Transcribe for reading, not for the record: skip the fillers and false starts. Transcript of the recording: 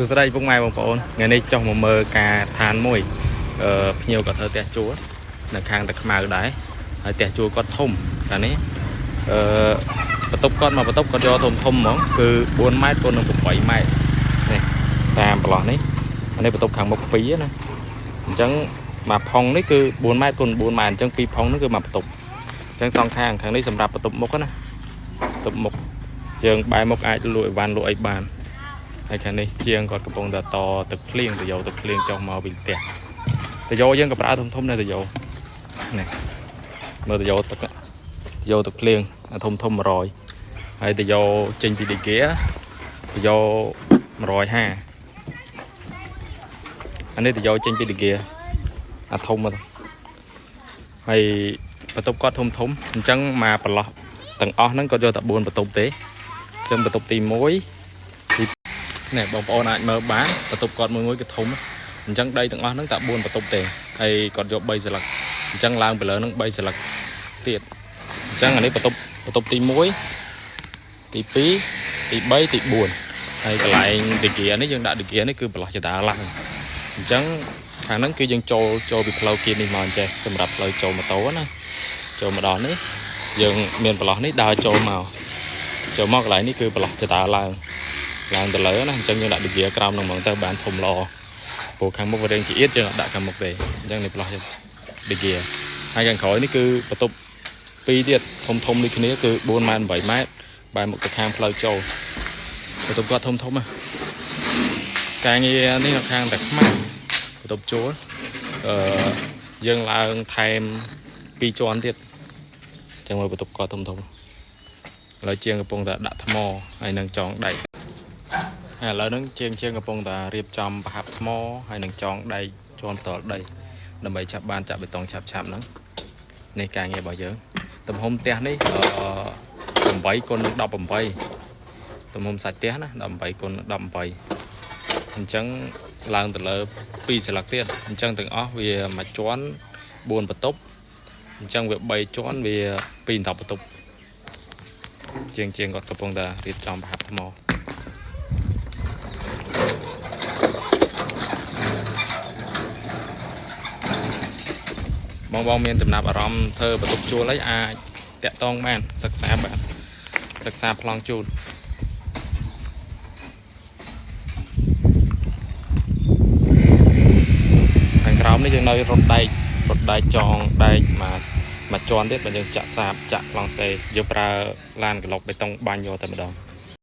សួស្តីពុកម៉ែបងប្អូនថ្ងៃនេះចុះមកមើលការឋានមួយភ្ញៀវក៏ធ្វើផ្ទះជួលនៅខាងតាខ្មៅដែរហើយផ្ទះជួលគាត់ធំកាលនេះបន្ទប់គាត់មកបន្ទប់គាត់យកធំធំហ្មងគឺ4ម៉ែត្រគុណនឹង8ម៉ែត្រនេះតាមប្រឡោះនេះអានេះបន្ទប់ខាងមុខ2ណាអញ្ចឹងមួយផុងនេះគឺ4ម៉ែត្រគុណ4ម៉ែត្រអញ្ចឹង2ផុងនេះគឺមួយបន្ទប់អញ្ចឹងសងខាងខាងនេះសម្រាប់បន្ទប់មុខណាបន្ទប់មុខយើងបែរមុខអាចលក់អីវ៉ាន់លក់អីបានហើយខាងនេះជាងគាត់កំពុងតែតទឹកភ្លៀងទៅយកទឹកភ្លៀងចុះមកពីផ្ទះទៅយកយើងក៏ប្រើធំធំដែរទៅយកនេះមើលទៅយកទឹកទៅយកទឹកភ្លៀងធំធំ100ហើយទៅយកចេញពីឌីហ្គាទៅយក150អានេះទៅយកចេញពីឌីហ្គាអាធំមកហើយបន្ទប់គាត់ធំធំអញ្ចឹងមកប្រឡោះទាំងអស់ហ្នឹងគាត់យកតែ4បន្ទប់ទេអញ្ចឹងបន្ទប់ទី1នេះបងប្អូនអាចមើលបានបន្ទប់គាត់មួយមួយគឺធំអញ្ចឹងដីទាំងអស់ហ្នឹងតែ4បន្ទប់ទេហើយគាត់យក3សន្លឹកអញ្ចឹងឡើងទៅលើហ្នឹង3សន្លឹកទៀតអញ្ចឹងអានេះបន្ទប់ទី1ទី2ទី3ទី4ហើយកន្លែងឌីហ្គានេះយើងដាក់ឌីហ្គានេះគឺប្រឡោះចដាឡើងអញ្ចឹងខាងហ្នឹងគឺយើងចូលពីផ្លូវគៀននេះមកអញ្ចេះសម្រាប់ផ្លូវចូលម៉ូតូណាចូលមកដល់នេះយើងមានប្រឡោះនេះដើរចូលមកកន្លែងនេះគឺប្រឡោះចដាឡើងទៅលើណាអញ្ចឹងយើងដាក់ឌីហ្គាក្រោមនឹងហ្មងទៅបានធំល្អព្រោះខាងមុខវារៀងជាអៀតយើងអត់ដាក់ខាងមុខទេអញ្ចឹងនេះប្រឡោះឌីហ្គាហើយខាងក្រោយនេះគឺបន្ទប់2ទៀតធំធំដូចគ្នាគឺ4ម៉ែត្រ8ម៉ែត្របែរមុខទៅខាងផ្លូវចូលបន្ទប់គាត់ធំធំណាការងារនេះនៅខាងតែខ្មៅបន្ទប់ជួលយើងឡើងថែម2ជាន់ទៀតអញ្ចឹងមើលបន្ទប់គាត់ធំធំឥឡូវជាងកំពុងតែដាក់ថ្មហើយនឹងចងដែកហើយឥឡូវហ្នឹងជាងកំពុងតែរៀបចំប្រហាប់ថ្មហើយនឹងចងដែកជាន់ផ្ទាល់ដីដើម្បីចាប់បានចាក់បេតុងឆាប់ហ្នឹងនេះការងាររបស់យើងទំហំផ្ទះនេះ8គុណ18ទំហំសាច់ផ្ទះណា18គុណ18អញ្ចឹងឡើងទៅលើ2សន្លឹកទៀតអញ្ចឹងទាំងអស់វាមួយជាន់4បន្ទប់អញ្ចឹងវា3ជាន់វា2 10បន្ទប់ជាងគាត់កំពុងតែរៀបចំប្រហាប់ថ្មបងមានចំណាប់អារម្មណ៍ធ្វើបន្ទប់ជួលអីអាចតាក់ទងបានសិក្សាបានសិក្សាប្លង់ជូនខាងក្រោមនេះយើងនៅរត់ដែកចងដែកមួយជាន់ទៀតបើយើងចាក់សាបចាក់ប្លង់សេយើងប្រើឡានក្លុកបេតុងបាញ់យកតែម្ដង